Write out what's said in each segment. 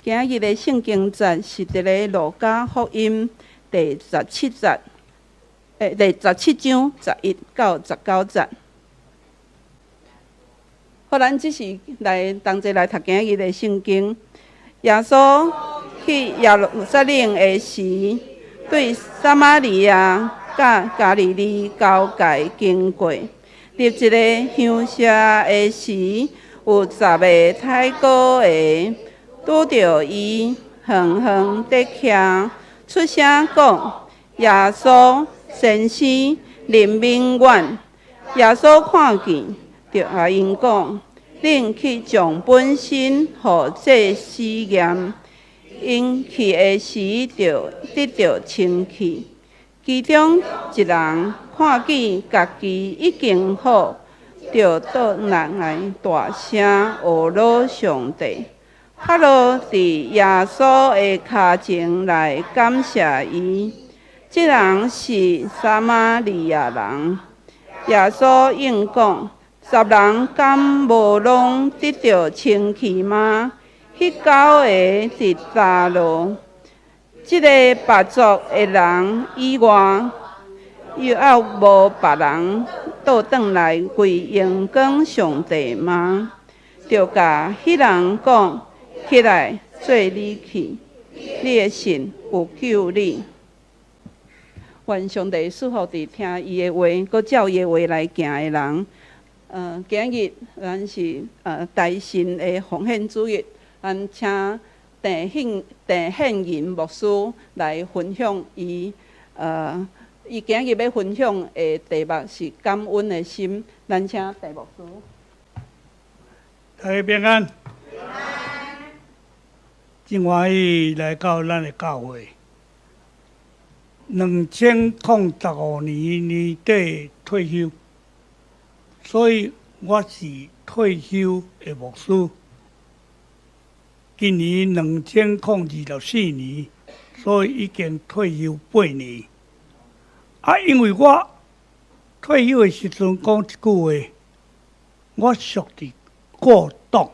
今日的聖經節是佇咧路加福音第十七節，第17章11到19節。好，咱這時來同齊來讀今日的聖經。耶穌去耶路撒冷的時，對撒瑪利亞佮加利利交界經過，入一个鄉社的時，有十个太瘧的拄著伊，遠遠地徛，出聲講：耶穌先生，憐憫阮！耶穌看見，就共𪜶講：恁去將本身予祭司驗。𪜶去的時，就得著清氣。其中一人看見家己已經好，就轉來大聲呵咾上帝，趴落佇耶穌的跤前來感謝伊。這人是撒瑪利亞人。耶穌應講：十人敢無攏得著清氣嗎？彼九个佇佗落？這个別族的人以外，猶猶無別人倒轉來歸榮光上帝嗎？就共彼人講：起來，做你去，你的信有救你。願上帝賜福佇聽伊的話，閣照伊的話來行的人。今日咱是大信的奉獻主日，咱請鄭憲銀牧師來分享伊今日欲分享的題目是感恩的心。咱請鄭牧師。大家平安。真歡喜來到咱的教會。2015年年底退休，所以我是退休的牧師。今年2024年，所以已經退休8年。啊，因為我退休的時陣講一句話，我屬佇過檔，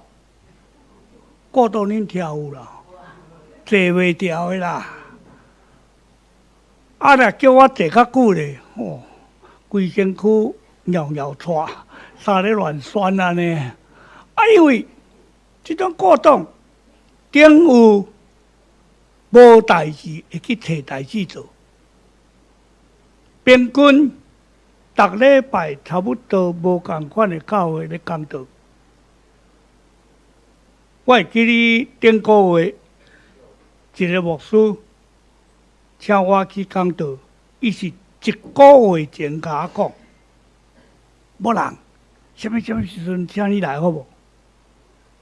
過檔恁聽有啦，坐袂牢的啦。啊！若叫我坐較久咧，吼，規身軀尿尿掣，衫咧亂旋按呢。啊，因為這種過檔頂有無代誌會去揣代誌做，平均逐禮拜差不多無仝款的教會咧講道。我會記得頂個月一个牧師請我去講道，伊是一個月前共我講，某人，啥物啥物時陣請你來好無？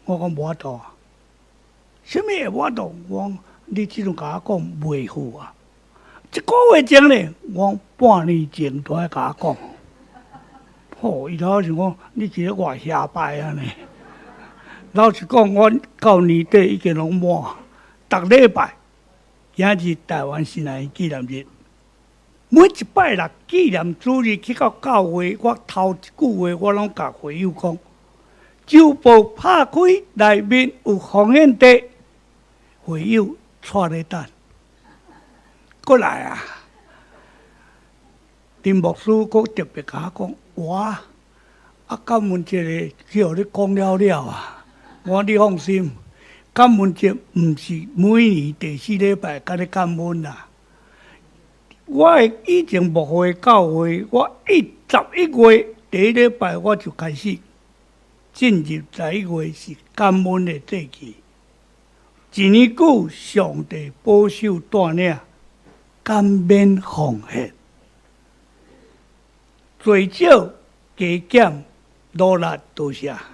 我講無法度啊，啥物會無法度？我講你這陣共我講袂赴啊！一個月前咧，我講半年前都愛共我講。吼，伊頭想講你是咧外瞎掰按呢。老實講，我到年底已經攏滿，逐禮拜。今日台灣新來紀念日，每一擺若紀念主日去到教會，我頭一句話我攏共會友講：周報拍開內面有奉獻袋，會友𤆬咧等。過來啊！林牧師閣特別共我講：哇！啊，感恩節的去予你講了了啊！我講你放心。感恩節毋是每年第四禮拜才咧感恩啦。我的以前牧會教會，我一11月第一禮拜我就開始進入十一月是感恩的節期。一年久，上帝保守帶領，減免奉獻，最少加減努力多謝。啊，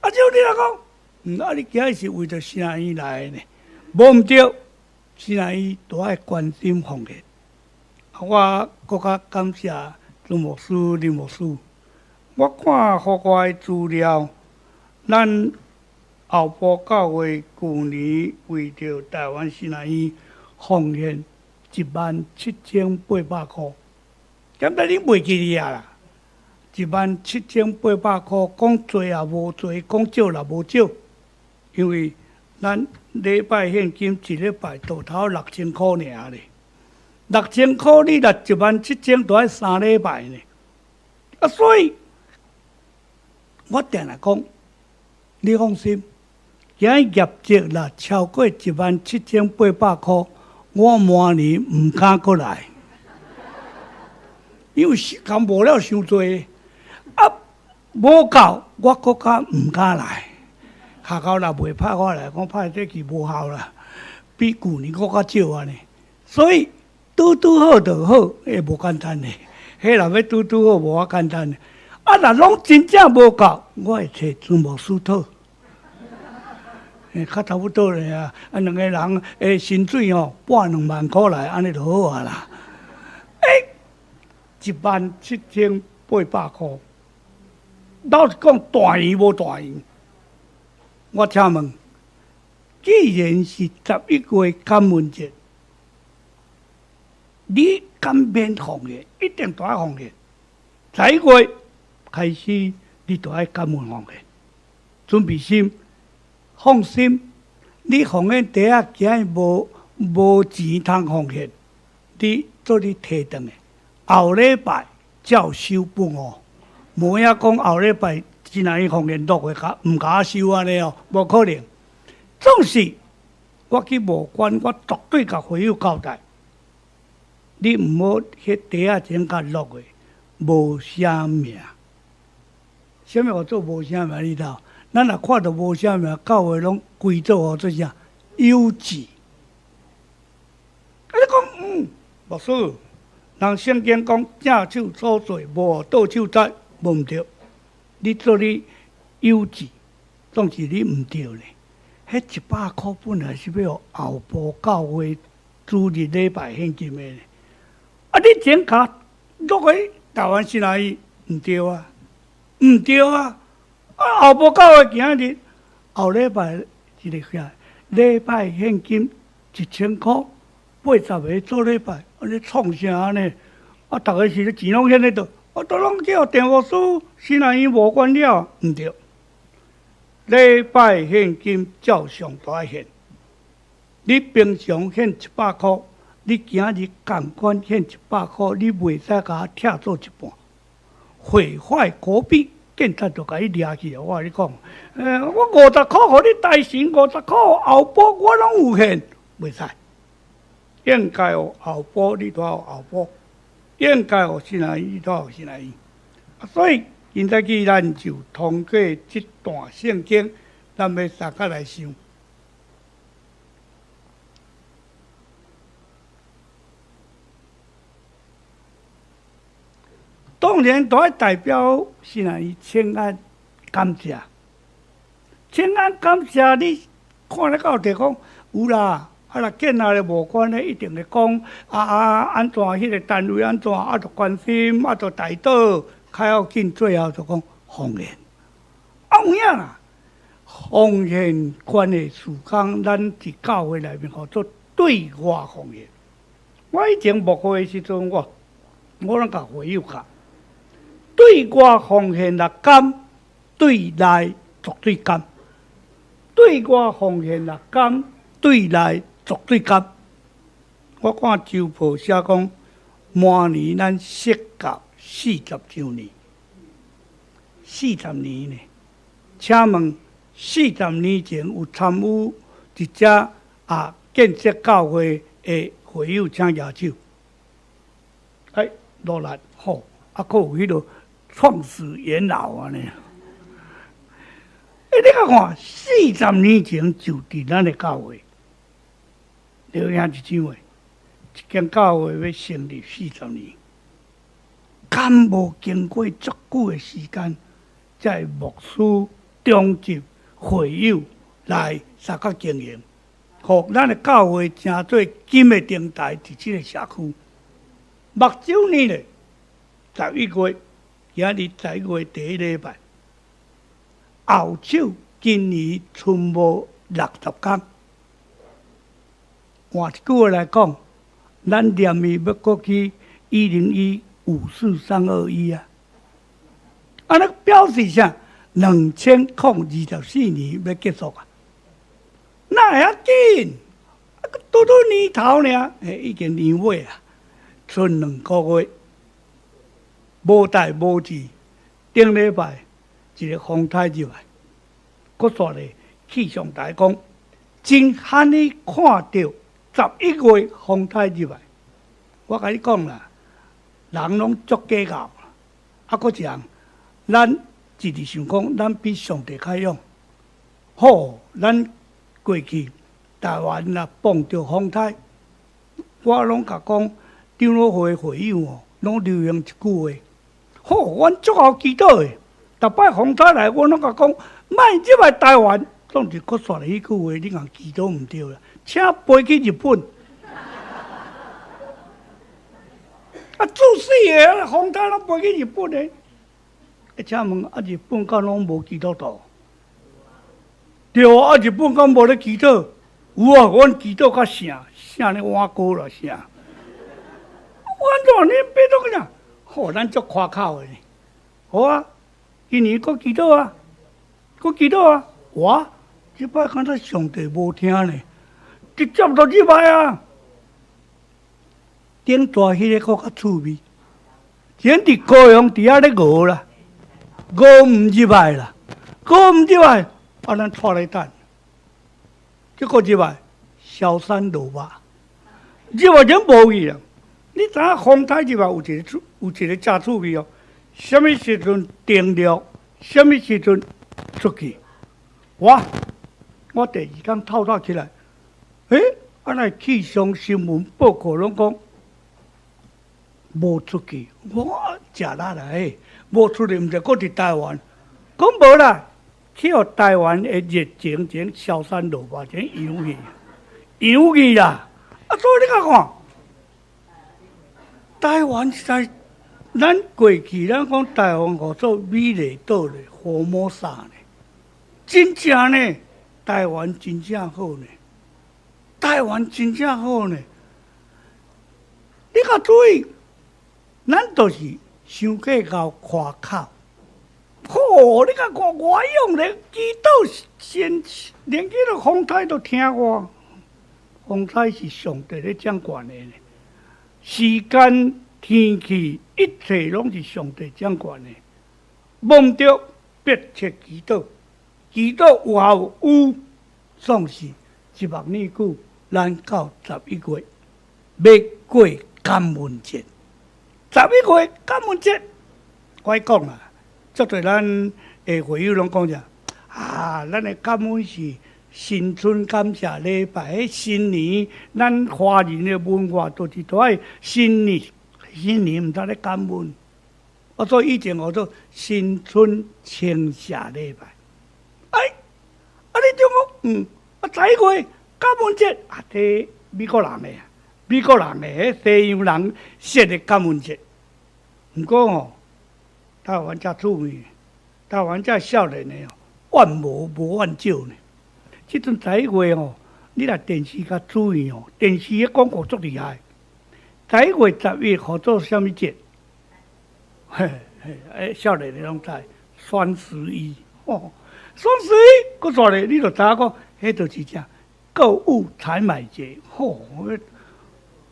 就你來講。啊！你今日是為著啥物來的呢？無毋對，啥物都愛關心奉獻。啊，我閣較感謝朱牧師、林牧師。我看予我的資料，咱後埔教會舊年為著台灣神學院奉獻17,800箍，敢若你袂記得啊啦？17,800箍，講濟也無濟，講少也無少。因為咱禮拜獻金一禮拜到頭六千箍爾咧，六千箍你若一萬七千，都愛三禮拜呢。啊，所以我定來講，你放心，今日業績若超過一萬七千八百箍，我明年毋敢閣來，因為時間無了傷濟，啊，無夠，我閣較毋敢來。下晝若袂派我來，講派這期無效啦，比舊年閣較少按呢。所以拄拄好就好，會無簡單的。彼若欲拄拄好，無遐簡單的。啊，若攏真正無夠，我會揣孫牧師討。較差不多咧啊，啊兩個人的薪水吼，撥兩萬箍來，按呢就好啊啦。欸，一萬七千八百箍，老實講大圓無大圓？我請問，既然是十一月感恩節，你敢免奉獻？一定都愛奉獻。十一月開始，你就愛感恩奉獻，準備心，放心，你奉獻袋仔今日無錢通奉獻，你做你提轉來，後禮拜照收不誤。無影講後禮拜。真若伊奉獻落去，共毋共我收按呢哦，無可能。總是我去募捐，我絕對共會友交代，你毋好彼袋仔前共落去，無寫名。啥物叫做無寫名？你知無？咱若看著無寫名，教會攏歸做予做啥？有字。啊！你講，牧師，人聖經講正手所做，無予倒手知，無毋對。你做你幼稚，總是你毋對咧。彼一百箍本來是欲予後埔教會主日禮拜獻金的咧。啊！你前跤落去台灣新來毋對啊，毋對啊！啊，後埔教會今日後禮拜一個啥？禮拜獻金一千箍，八十个做禮拜，啊！你創啥按呢？啊，逐个是錢攏獻咧佗？我都攏叫鄭牧師，新來院無關了，毋對。禮拜獻金照常都愛獻。你平常獻一百箍，你今日仝款獻一百箍，你袂使共我拆做一半，毀壞國幣，警察就共你掠去啊！我共你講，我五十箍予你大神，五十箍後埔我攏有獻，袂使。應該予後埔，你都愛予後埔。應該予新來院，都予新來院。所以今早起咱就通過這段聖經，咱欲相共來想。當然，都愛代表新來院請安感謝，請安感謝。你看咧到底講有啦。啊！若見來無關咧，一定會講啊啊，按怎彼個單位按怎啊，著關心啊，著代禱，較要緊，最後就講奉獻。啊有影啦，奉獻關的事工，咱佇教會內面號做對外奉獻。我以前牧會的時陣，我攏共會友教，對外奉獻若甘，對內絕對甘。對外奉獻若甘，對內絕對甘。我看周報寫講，明年咱設教四十週年，四十年呢？請問四十年前有參與佇遮啊建設教會的會友，請舉手。哎，努力好，啊，閣有彼个創始元老按呢。欸，你共看，四十年前就佇咱的教會。劉兄弟姊妹，一間教會欲成立四十年，敢無經過足久的時間，才會牧師、長執、會友來相佮經營，予咱的教會成做金的燈台，佇這个社區。目睭呢咧，十一月，今日十一月第一禮拜，後手今年賰無六十工。換一句話來講，咱連伊欲閣去一零一五四三二一啊！按呢表示啥？兩千零二十四年欲結束啊！哪會遐緊？啊，拄拄年頭爾，欸，已經年尾啊，賰2個月，無代無誌。頂禮拜一個風颱入來，閣煞咧氣象台講，真罕你看著11月風颱入來。我共你講啦，人攏足計較，啊，閣一項，咱一直想講，咱比上帝較勇。好，咱過去台灣若碰著風颱，我攏共講，長老會會友哦，攏流行一句話。好，阮足𠢕祈禱的，逐擺風颱來，我攏共講，莫入來台灣，總是閣煞咧彼句話，你共祈禱毋對啦，請飛去日本。啊，注死的，風颱攏飛去日本的。欸，請問啊，日本敢攏無基督徒？對啊，日本敢無咧祈禱？有啊，阮祈禱較聖，聖咧碗糕啦聖。阮怎恁變做啥？吼，咱足誇口的，好啊，今年閣祈禱啊，閣祈禱啊，哇，這擺敢若上帝無聽呢，直接就入來啊！頂大彼个閣較趣味，前佇高雄佇遐咧熬啦，熬毋入來啦，熬毋入來，啊，咱掣咧等，結果入來，蕭山落肉，入來陣無去啊！你知影風颱入來有一個趣，有一個誠趣味哦。啥物時陣登陸，啥物時陣出去？我我第二工透早起來，欸，啊來氣象新聞報告攏講無出去，我食力啦，欸，無出去，毋是閣佇台灣，講無啦，去予台灣的熱情前蕭山落肉前揚去，揚去啦！啊，所以你共看。台灣實在，咱過去咱講台灣號做美麗島咧，福摩薩咧，真正呢，台灣真正好呢，台灣真正好呢。你較注意，咱就是傷過𠢕誇口。吼，你共看我勇咧，祈禱先連彼个風颱都聽我，風颱是上帝咧掌權的呢。時間、天氣，一切攏是上帝掌權的。無毋對，迫切祈禱，祈禱有效有，總是一目年久，咱到十一月欲過感恩節。十一月感恩節，我講啊，足濟咱的會友攏講啥？啊，咱的感恩是新春感謝禮拜，彼新年，咱華人的文化都是都愛新年，新年毋通咧感恩。我所以以前號做新春稱謝禮拜。哎，啊你中國，啊十一月感恩節啊，這美國人的，美國人的，彼西洋人設的感恩節。毋過吼，台灣遮趣味，台灣遮少年的哦，怨無無怨少呢。這陣十一月吼，你若電視較注意哦，電視的廣告足厲害。11月11號做啥物節？嘿嘿，欸，少年的攏知，雙十一哦，雙十一，閣煞咧，你就知影講，彼就是啥購物採買節，吼，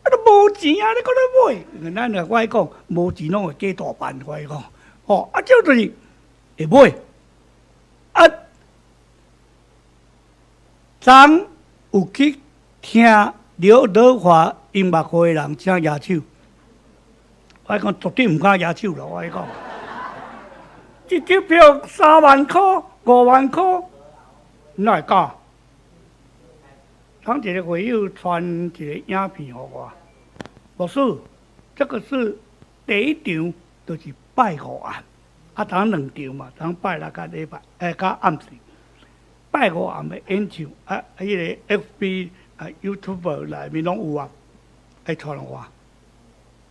啊都無錢啊，你閣咧買？咱若我講，無錢攏會假大辦，我講，吼，啊，這就是會買，啊。昨有去聽劉德華音樂會的人，請舉手。我講絕對毋敢舉手啦，我講。一張票3萬箍、5萬箍，哪會敢？昨一個會友傳一個影片予我，牧師，這個是第一場，就是拜五暗，啊，昨兩場嘛，昨拜六佮禮拜，欸，佮暗時。拜五暗的演唱，啊，彼个 FB 啊、YouTube 內面攏有啊，愛傳予我，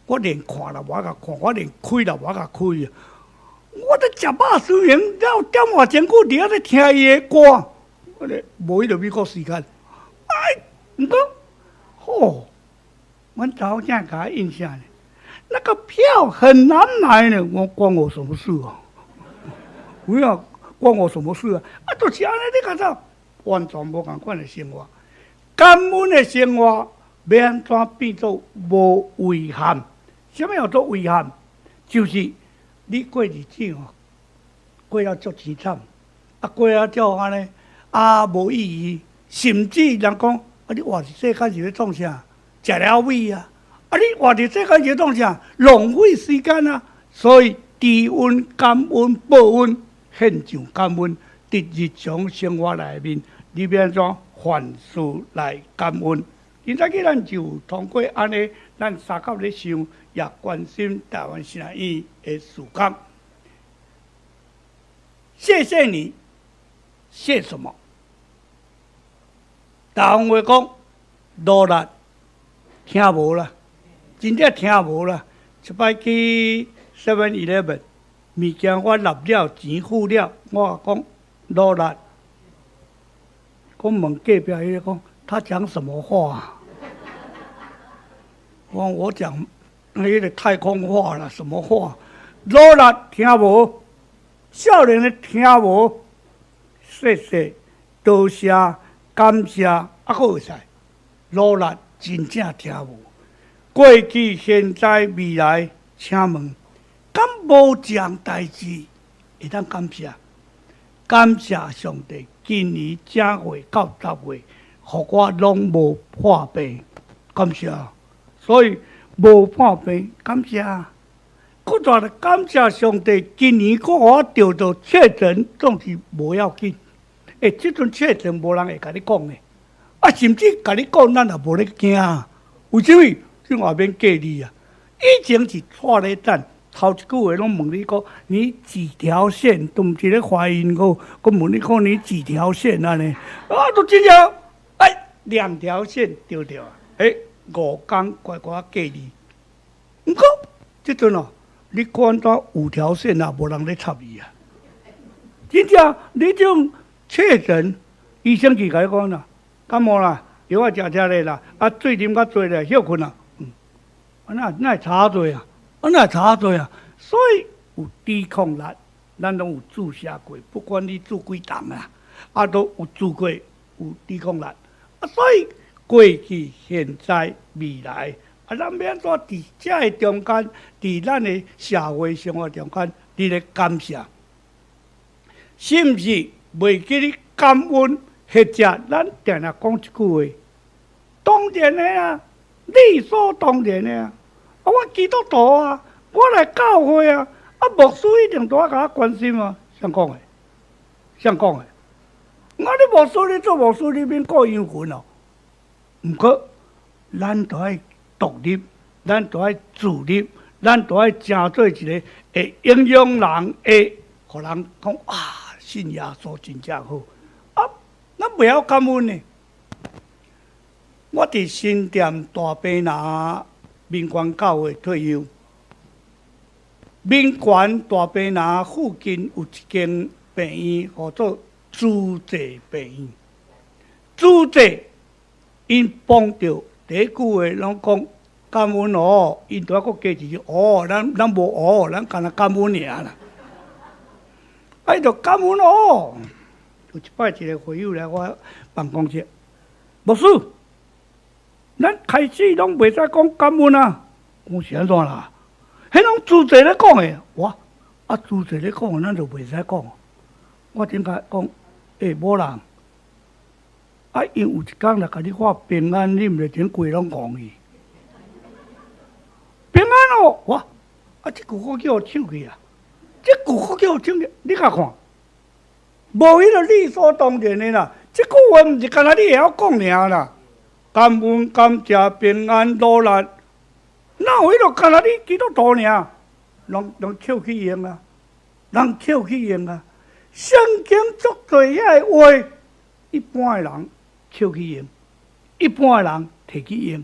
我連看都無愛共看，我連開都無愛共開啊！我咧食飽雖然了點外鐘久佇遐咧聽伊的歌，我咧無彼个美國時間，哎，毋過，吼，阮查某囝共我應啥呢？那個票很難買呢，我關我什麼事啊？有影關我什麼事啊？啊，就是按呢，你較早，完全無仝款的生活。感恩的生活欲按怎變做無遺憾？啥物叫做遺憾？就是你過日子吼，過了足凄慘，啊過了足按呢，啊無意義，甚至人講啊，你活佇世間是欲創啥？食了米啊！啊，你活佇世間是欲創啥？浪費時間啊！所以知恩、感恩、報恩、獻上感恩，佇日常生活內面，你欲按怎凡事來感恩？今早起咱就通過按呢，咱相佮咧想，也關心台灣神學院的事工。謝謝你，謝什麼？台灣話講努力聽無啦，真正聽無啦。一擺去 Seven Eleven，物件我納了，錢付了，我講努力。我問隔壁彼个講，他講什麼話？我講我講彼个太空話啦，什麼話？努力聽無，少年的聽無，謝謝，多謝，感謝，啊，閣會使努力真正聽無。過去、現在、未來，請問，敢無一項代誌會當感謝？感謝上帝，今年正月到十月，予我攏無破病，感謝。所以無破病，感謝。閣再來感謝上帝，今年閣予我著著確診，總是無要緊。欸，這陣確診無人會共你講的，啊，甚至共你講，咱也無咧驚。為啥物？這外免隔離啊！以前是倚咧等，頭一句話攏問你講，你幾條線？都毋是咧懷孕閣，閣問你講你幾條線按呢？啊，都真正哎，兩條線對著啊！欸，5工乖乖隔離。毋過這陣哦，你管到五條線啊，無人咧插伊啊！真正你這種確診，醫生去共你講啦，感冒啦，藥仔食食咧啦，啊水啉較濟咧，歇睏啊，啊哪哪會差濟啊？啊哪會差濟啊？所以有抵抗力，咱攏有注射過，不管你注幾筒啊，啊都有注過，有抵抗力。啊，所以過去、現在、未來，啊，咱欲按怎佇這个中間，佇咱的社會生活中間，佇咧感謝，是毋是袂記得感恩？或者咱定定講一句話，當然的啊，理所當然的啊。啊，我基督徒啊，我來教會啊，啊，牧師一定都愛共我關心啊。誰講的？誰講的？我你牧師，你做牧師，你免顧羊群哦。毋過，咱都愛獨立，咱都愛自立，咱都愛成做一個會影響人，會予人講啊，信耶穌真正好。啊，咱袂曉感恩呢。我佇新店大坪林民權教會退休。民權大坪林附近有一間病院，號做慈濟病院。慈濟𪜶幫著第一句話攏講感恩哦，𪜶都還閣加一句哦，咱無哦，咱干焦感恩爾啦。啊，伊就感恩哦。有一擺一個會友來我辦公室，牧師，咱開始攏袂使講感恩啊。講是按怎啦？彼攏慈濟咧講的，哇！啊，慈濟咧講，咱就袂使講。我頂下講，欸，某人，啊，𪜶有一工來共你發平安，你毋是整規攏戇去？平安哦，哇！啊，這句閣叫予搶去啊！這句閣叫予搶去，你共看，無彼個理所當然的啦。這句話毋是干焦你會曉講爾啦。感恩、感謝、平安、努力，哪有彼個干焦你基督徒爾？攏攏抾去用啊，人抾去用啊。聖經足濟遐个話，一般的人抾去用，一般的人提去用。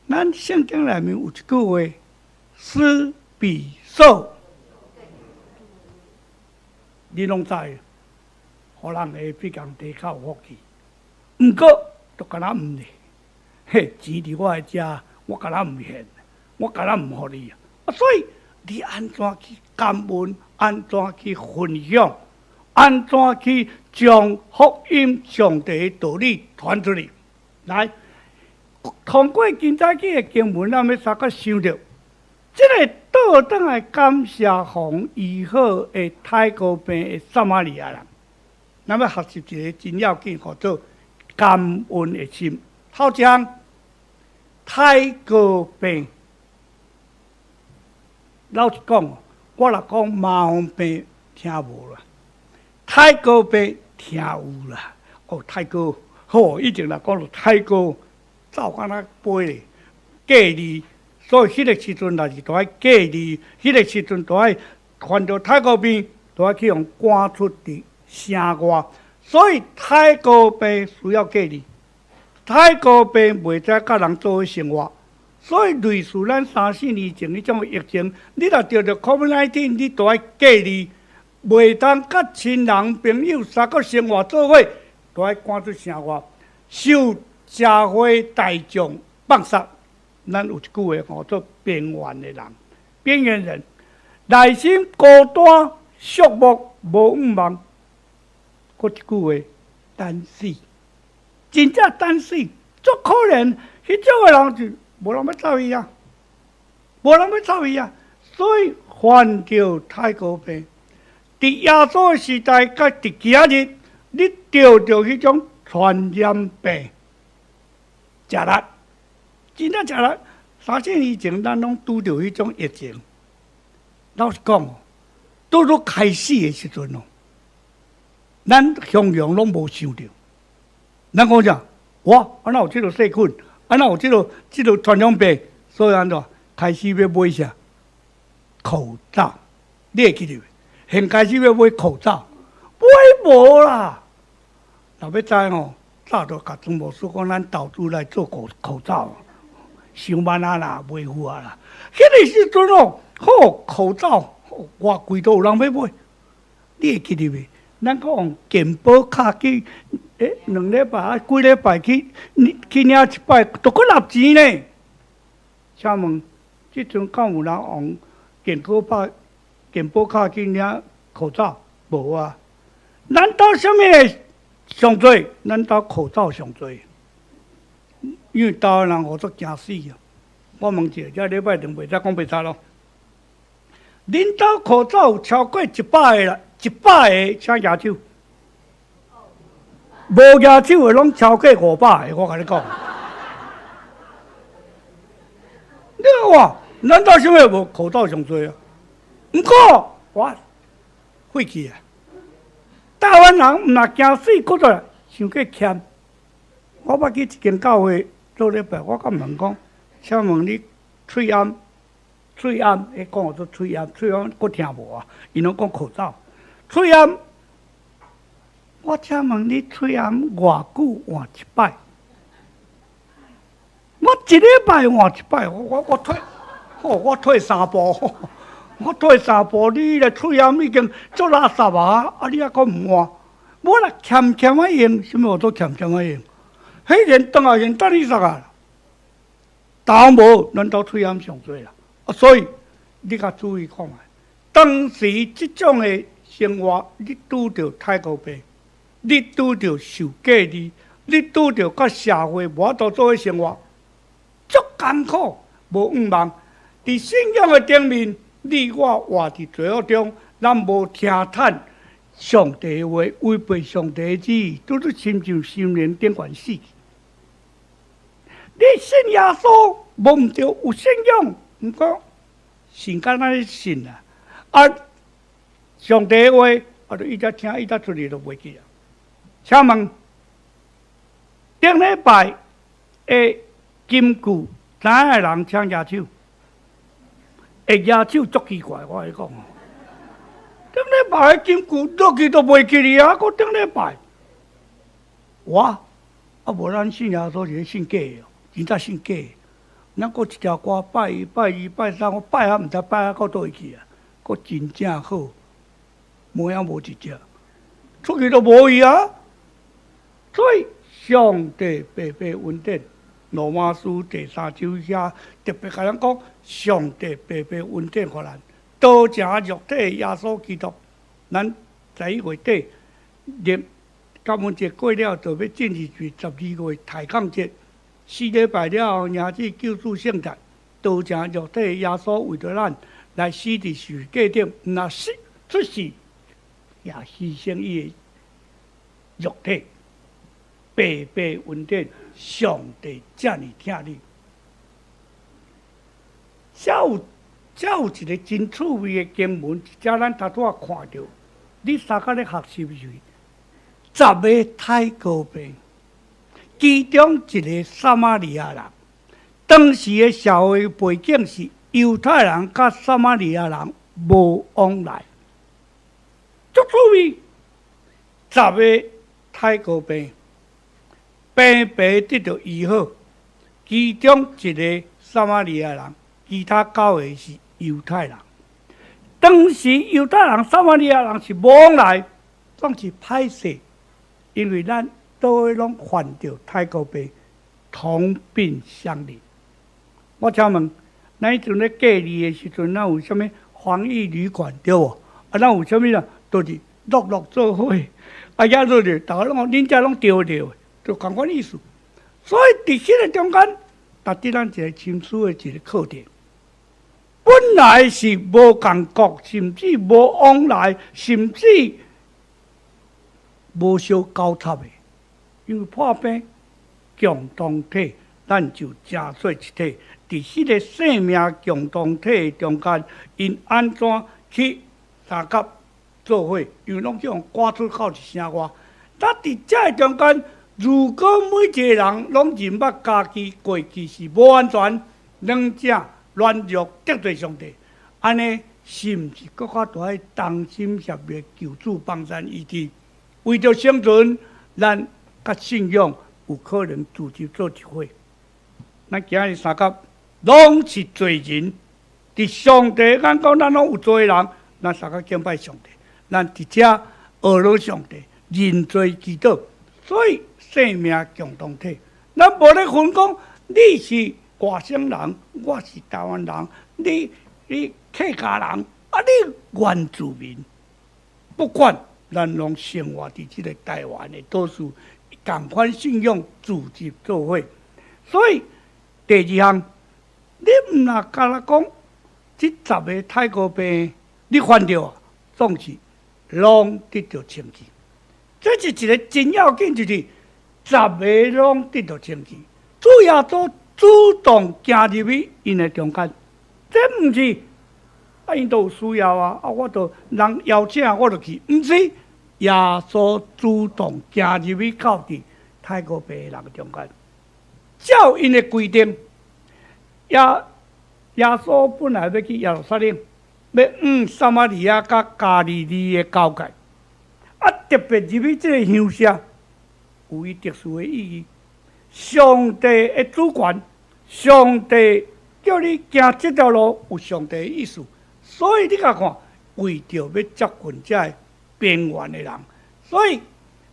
咱聖經內面有一句話：施比受，你攏知，予人會比共提較有福氣。毋過，都敢若毋是，嘿，錢佇我的遮，我敢若毋獻，我敢若毋予你啊。啊，所以你按怎去感恩，按怎去分享？按怎去將福音上帝的道理傳出去？來，通過今早起的經文，咱欲相佮想著，這个倒轉來感謝予醫好的泰國病的撒瑪利亞人，咱欲學習一个真要緊，叫做感恩的心。頭一項，泰國病，老實講，我若講麻風病聽無啦，泰國病聽有啦。哦，泰國好，以前若講著泰國，走敢若飛咧，隔離，所以彼个時陣若是著愛隔離，彼个時陣著愛患著泰國病，著愛去予趕出佇城外，所以泰國病需要隔離，泰國病袂使佮人做伙生活，所以類似咱三四年前彼種疫情，你若著著 COVID-19，你著愛隔離，袂當佮親人朋友相佮生活做伙，著愛趕出城外，受社會大眾放殺。咱有一句話叫做邊緣的人，邊緣人，內心孤單、寂寞、無向望。閣一句話，單死，真正單死，足可憐。彼種的人就無人欲睬伊啊，無人欲睬伊啊。所以患著泰國病，佇耶穌的時代，佮佇今日，你著著彼種傳染病，食力，真正食力。三四年前，咱攏拄著彼種疫情。老實講，拄拄開始的時陣哦，咱常常攏無想著。咱講啥？哇，啊哪有這个細菌？啊哪有這个傳染病？所以按怎開始欲買啥？口罩，你會記得袂？現開始欲買口罩，買無啦。若欲知吼，早就共莊牧師講，咱投資來做口罩，傷慢啊啦，袂赴啊啦。彼个時陣哦，好口罩，偌貴都有人欲買。你會記得袂？咱閣用健保卡去，2禮拜啊，幾禮拜去領一擺，都閣納錢呢。請問，這陣敢有人用健保卡去領口罩？無啊。咱兜啥物上濟？咱兜口罩上濟，因為台灣人予足驚死啊！我問一下，這禮拜兩袂使講袂使咯。恁兜口罩有超過100個啦，100個請舉手。無舉手的攏超過500個，我共你講。你看，咱兜啥物無口罩上濟啊？毋過我廢去啊！台灣人毋若驚死，閣來傷過儉。我捌去一間教會做禮拜，我佮問講，請問你喙罨、喙罨，彼講做喙罨，喙罨閣聽無啊？𪜶攏講口罩，喙罨。我請問你喙罨偌久換一擺？我一禮拜換一擺，我退，吼，我退三步，我退三步，你彼个喙罨已經足垃圾啊！啊，你猶閣毋換？無啦，儉儉仔用，啥物叫做儉儉仔用？彼連當下先等你啥啊？當無，咱兜喙罨上濟啦。啊，所以你較注意看覓，當時這種的生活，你拄著泰國病，你拄著受隔離，你拄著佮社會無法度做伙生活，足艱苦，無向望。佇信仰的頂面，你我活佇罪惡中，咱無聽趁上帝的話，違背上帝的旨意，拄拄親像心靈頂懸死去。你信耶穌無毋對，有信仰，毋過信敢若咧信啊。啊，上帝的話，啊，就一直聽，一直出去就袂記啊。請問頂禮拜的金句，知影的人請舉手。會舉手足奇怪，我共你講。頂禮拜的金句落去都袂記哩啊，閣頂禮拜，我啊無咱信耶穌是咧信假的，真正信假的。咱閣一條歌拜一、拜二、拜三，我拜啊毋知拜啊到佗位去啊，閣真正好，無影無一隻，出去都無去啊。所以上帝白白恩典，羅馬書第三章遐特別共咱講，上帝白白恩典予咱，道成肉體耶穌基督，咱知11月底，入感恩節過了，就欲進入去十二月抬槓節。4禮拜了後，迎接救主聖誕，道成肉體耶穌為著咱來死佇十字架頂，毋若死出世，也犧牲伊的肉體，白白恩典，上帝遮爾疼你。遮有一個真趣味的經文，遮咱頭拄仔看著，你相共咧學習是十个泰國病，其中一個撒瑪利亞人。當時的社會背景是猶太人佮撒瑪利亞人無往來，足趣味。十个泰國病，平白得著醫好，其中一個撒瑪利亞人，其他九個是猶太人。當時猶太人、撒瑪利亞人是無往來，總是歹勢，因為咱都會攏犯著泰國病，同病相憐。我請問，咱彼陣咧隔離的時陣，咱有啥物防疫旅館對無？啊，咱有啥物啦？都是陸陸做伙，啊，遐落去，逐家攏講恁遮攏著著，就仝款意思。所以佇彼個中間，值得咱一個深思的一個課題。本來是無仝國，甚至無往來，甚至無相交插的，因為破病共同體，咱就成做一體。佇彼個生命共同體中間，𪜶按怎去相佮做伙？因為攏去予趕出口一聲外。但佇這个中間，如果每一個人攏認捌家己過去是無完全、軟正、軟弱得罪上帝，按呢是毋是閣較著愛同心協力求主幫咱醫治？為著生存，咱佮信仰有可能組織做一伙。咱今日相佮攏是罪人，佇上帝眼光，咱攏有罪人，咱相佮敬拜上帝，咱佇遮學了上帝認罪祈禱，所以生命共同體，咱無咧分講你是外省人，我是台灣人，你客家人，啊你原住民，不管咱攏生活佇這个台灣的島嶼，仝款信仰組織做伙，所以第二項，你毋若干焦講，這十个泰國病你犯著啊，總是攏得著清氣。這是一個真要緊，就是十个攏得著清氣。主耶穌主動行入去𪜶的中間，這毋是啊，𪜶都有需要啊，啊，我就人邀請我就去，毋是耶穌主動行入去到佇泰國病的人中間，照𪜶的規定，耶穌本來欲去耶路撒冷，欲往撒瑪利亞佮加利利的交界，啊，特別入去這个鄉社，有伊特殊的意義。上帝的主權，上帝叫你行這條路，有上帝的意思。所以你共看，為著欲接近這个邊緣的人，所以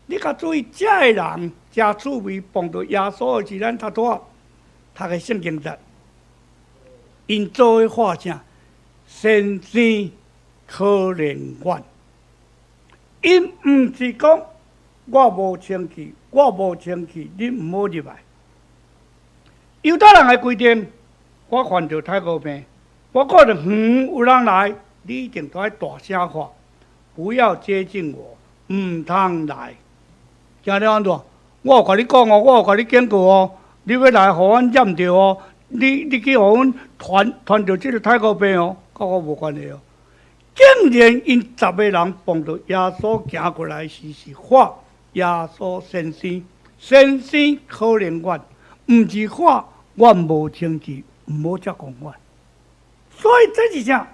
你較注意這个人誠趣味，碰著耶穌的時，咱頭拄仔讀的聖經節，𪜶做伙喊啥？先生可憐阮。𪜶毋是講我無清氣，我無清氣，你毋好入來。猶太人的規定，我犯著泰國病，我看著遠有人來，你一定都愛大聲喊，不要接近我，毋通來。驚了按怎？我有共你講哦，我有共你警告哦，你欲來予阮染著哦，你去予阮傳傳著這个泰國病哦，佮我無關係哦。竟然𪜶十个人碰著耶穌行過來時，是喊耶穌先生，先生可憐阮，毋是喊阮無清氣，毋好接近阮。所以這是啥？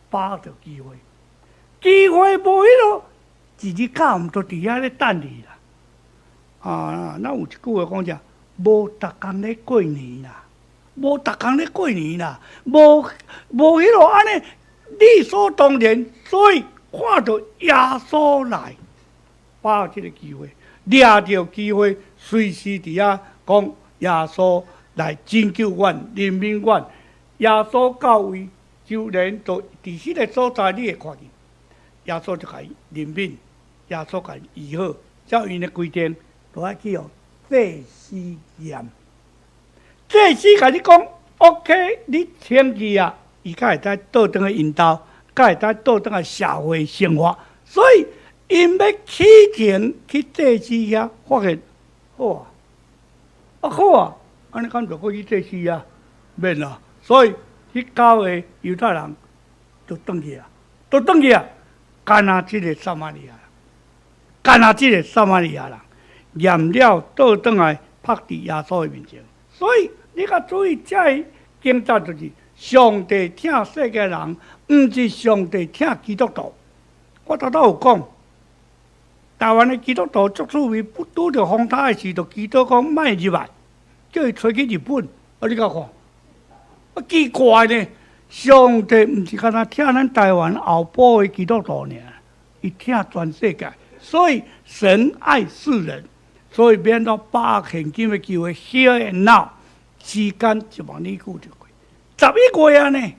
把握著機會，機會無彼囉，一日到暗都佇遐咧等你啦。啊，咱有一句話講啥？無逐工咧過年啦，無逐工咧過年啦，無無彼囉按呢理所當然，所以看著耶穌來，把握這个機會，掠著機會，隨時佇遐講耶穌來拯救阮、憐憫阮。耶穌到位，就連都佇彼个所在，你會看見耶穌就共伊憐憫，耶穌共醫好，照𪜶的規定，都愛去予祭司驗。祭司共你講，OK，你清氣啊，伊才會使倒轉去𪜶兜，才會使倒轉去社會生活。所以，𪜶欲起程去祭司遐，發現好啊，啊好啊，按呢敢著閣去祭司啊？免啦。所以，彼九个猶太人就轉去啊，就轉去啊，干焦這个撒瑪利亞人，干焦這个撒瑪利亞人，驗了倒轉來拍佇耶穌的面前。所以，你較注意，這个經節就是上帝疼世界人，毋是上帝疼基督徒。我頭拄有講，台灣的基督徒足趣味，不拄著風颱的時，就祈禱講莫入來，叫伊揣去日本。啊，你共看，啊奇怪呢！上帝毋是干焦疼咱台灣後埔的基督徒爾，伊疼全世界。所以神愛世人，所以免得把握現今的機會，here and now，時間一萬年久就過。11月啊呢，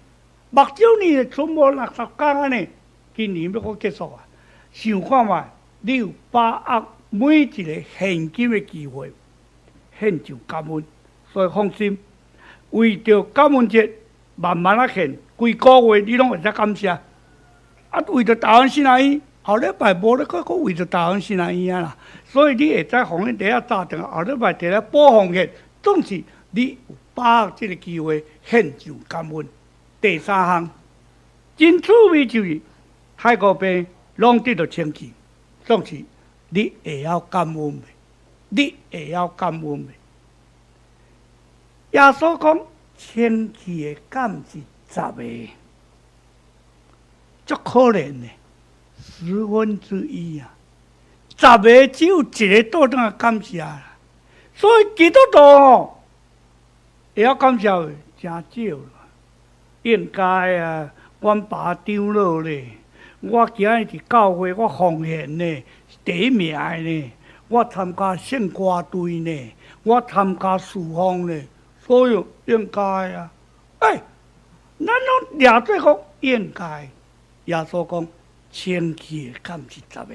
目睭呢存無60工啊呢，今年欲閣結束啊。想看覓，你有把握每一个現今的機會獻上感恩，所以放心，為著感恩節慢慢仔獻，規個月你攏會使感謝。啊，為著台灣神學院，後禮拜無咧，閣閣為著台灣神學院啊啦。所以你會使奉獻袋仔紮轉，後禮拜摕來補奉獻，總是你有把握這个機會獻上感恩。第三項真趣味就是泰國病攏得著清氣，總是你會曉感恩袂？你會曉感恩袂？耶穌講清氣的敢是十個？足可憐的，1/10啊！十個只有一个倒轉來感謝啦。所以基督徒吼會曉感謝袂？誠少啦，應該啊！阮爸長老咧，我今日佇教會我奉獻呢，是第一名的呢。我參加聖歌隊呢，我參加事奉呢，所以應該啊。欸，咱攏掠做講應該。耶穌講清氣的敢是十個，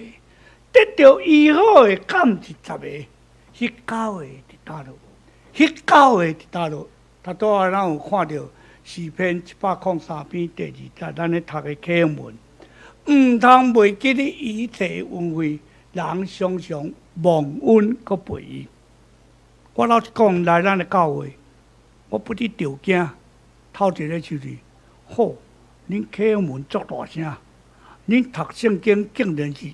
得著醫好的敢是十個，彼九个佇佗落？彼九个佇佗落？頭拄仔咱有看著詩篇103篇第二節，咱咧讀的課文，毋通袂記得一切恩惠，人常常忘恩閣背義。我老實講，來咱的教會，我不得著驚。頭一个就是，好，恁課文足大聲，恁讀聖經竟然是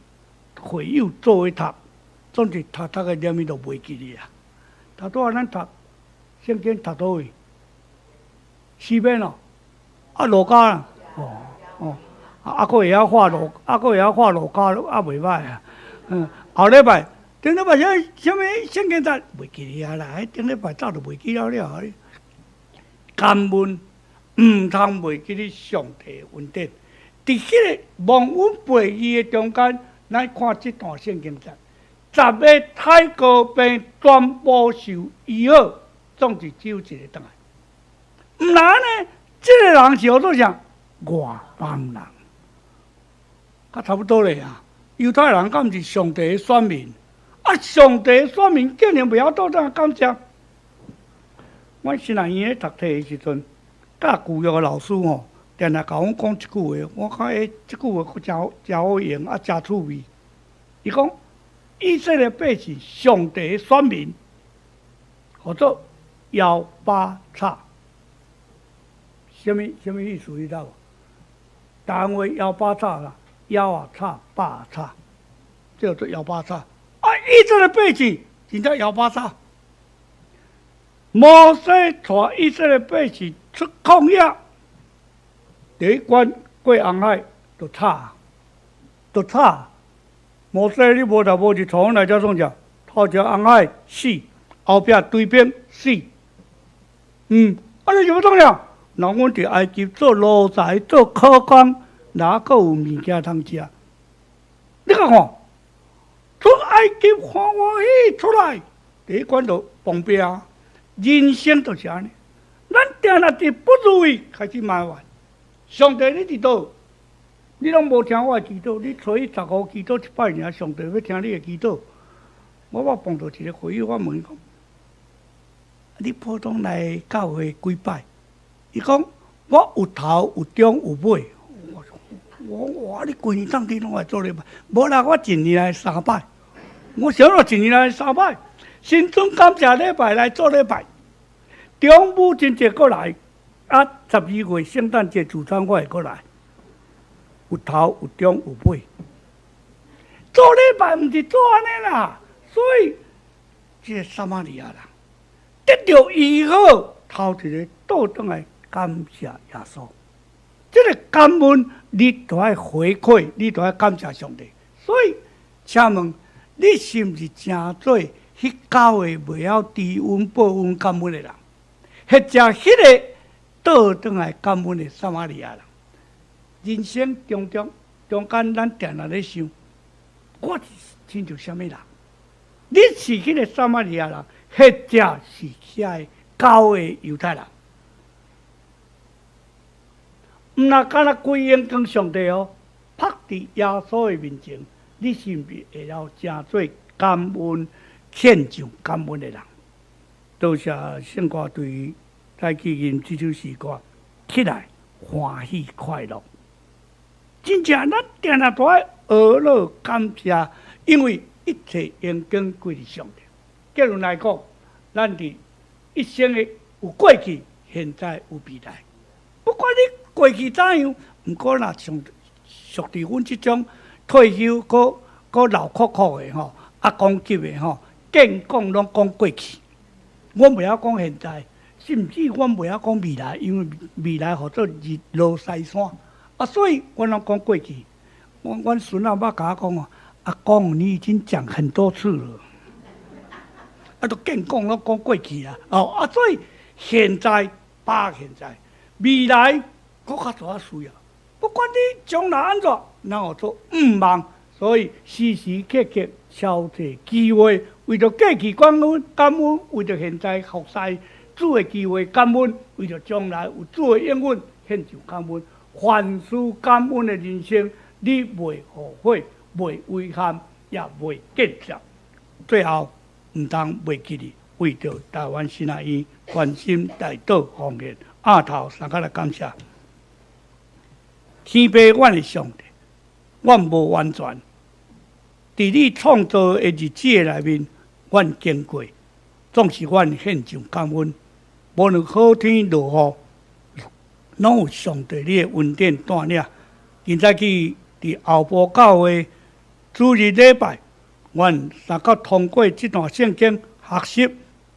會友做伙讀，總是讀讀個連伊都袂記得啊。頭拄仔咱讀聖經讀佗位？詩篇哦，啊路加啦，哦哦，啊閣會曉畫路，啊閣會曉畫路加，啊袂歹啊。後禮拜頂禮拜啥啥物聖經節袂記得啊啦，彼頂禮拜早就袂記了了。感恩毋通袂記得上帝恩典，佇彼个忘恩背義的中間，咱看這段聖經節，十个泰國病全部受醫好，總是只有一个轉來。毋然呢？這个人是號做啥？外邦人，較差不多咧啊。猶太人敢毋是上帝的選民？啊，上帝的選民竟然袂曉倒轉來感謝。阮神學院咧讀冊的時陣，教舊約的老師吼，定定共阮講一句話，我感覺欸，這句話閣誠誠好用，啊，誠趣味。伊講以色列百姓上帝的選民，號做搖把叉。啥物啥物意思？你知無？台灣話搖把叉啦，枵仔叉，把仔叉，這叫做搖把叉。啊，以色列百姓真正搖把叉。摩西帶以色列百姓出曠野，第一關過紅海就吵，就吵。摩西你無頭無智，帶阮來遮創啥？頭前紅海死，後壁追兵死。啊你是欲創啥？若阮佇埃及做奴才、做苦工，哪閣有物件通食？你共看，出埃及歡歡喜出來，第一關就碰壁。人生就是按呢，咱定定佇不如意開始埋怨，上帝你佇佗？你攏無聽我的祈禱，你初一十五祈禱一擺爾，上帝欲聽你的祈禱。我捌碰著一個會友，我問伊講：你普通來教會幾擺？伊講我有頭有中有尾。我哇！你規年當天攏來做禮拜？無啦，我一年來三擺。我想著一年來三擺，新春感謝禮拜來做禮拜，中母親節閣來，啊，12月聖誕節聚餐我會閣來。有頭有中有尾，做禮拜毋是做按呢啦，所以這个撒瑪利亞人得著醫好，頭一个倒轉來感謝耶穌。這个感恩你都愛回饋，你都愛感謝上帝。所以，請問你是毋是成做彼九个袂曉知恩報恩感恩的人，或者彼个倒轉來感恩的撒瑪利亞人？人生中中中間，咱定定咧想，我是親像啥物人？你是彼个撒瑪利亞人，或者是遐個九個猶太人？毋若敢若規榮光上帝哦，拍佇耶穌的面前，你是毋是會曉成做感恩、獻上感恩的人？多謝聖歌隊來紀念這首詩歌，起來歡喜快樂。真正咱定定都愛學樂感謝，因為一切榮光歸佇上帝。結論來講，咱佇一生的有過去、現在、有未來。不管你過去怎樣，毋過若像屬佇阮這種退休閣閣老摳摳的吼，阿公級的吼，見講攏講過去。阮袂曉講現在，甚至阮袂曉講未來，因為未來號做日落西山。啊，所以阮攏講過去。阮孫仔捌共我講哦，阿公你已經講很多次了，啊，都見講攏講過去啊。哦，啊，所以現在把握現在，未來閣較大需要。不管你將來按怎，咱號做毋望。所以時時刻刻敲這機會，為著過去感恩感恩，為著現在服侍主的機會感恩，為著將來有主的應允獻上感恩。凡事感恩的人生，你袂後悔，袂遺憾，也袂見笑。最後，毋通袂記得為著台灣神學院關心代禱奉獻，額頭三角來感謝。天父，阮的上帝，阮無完全，佇你創造的日子的內面，阮經過，總是阮獻上感恩。無論好天落雨，攏有上帝你的恩典帶領。今早起佇後埔教會主日禮拜，阮三角通過這段聖經學習，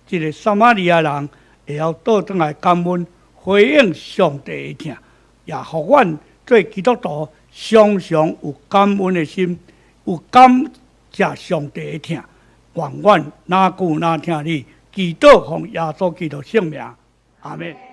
這个撒瑪利亞人會曉倒轉來感恩，回應上帝的疼，也予阮做基督徒常常有感恩的心，有感謝上帝的疼。願阮若久若疼你，祈禱奉耶穌基督聖名，阿們。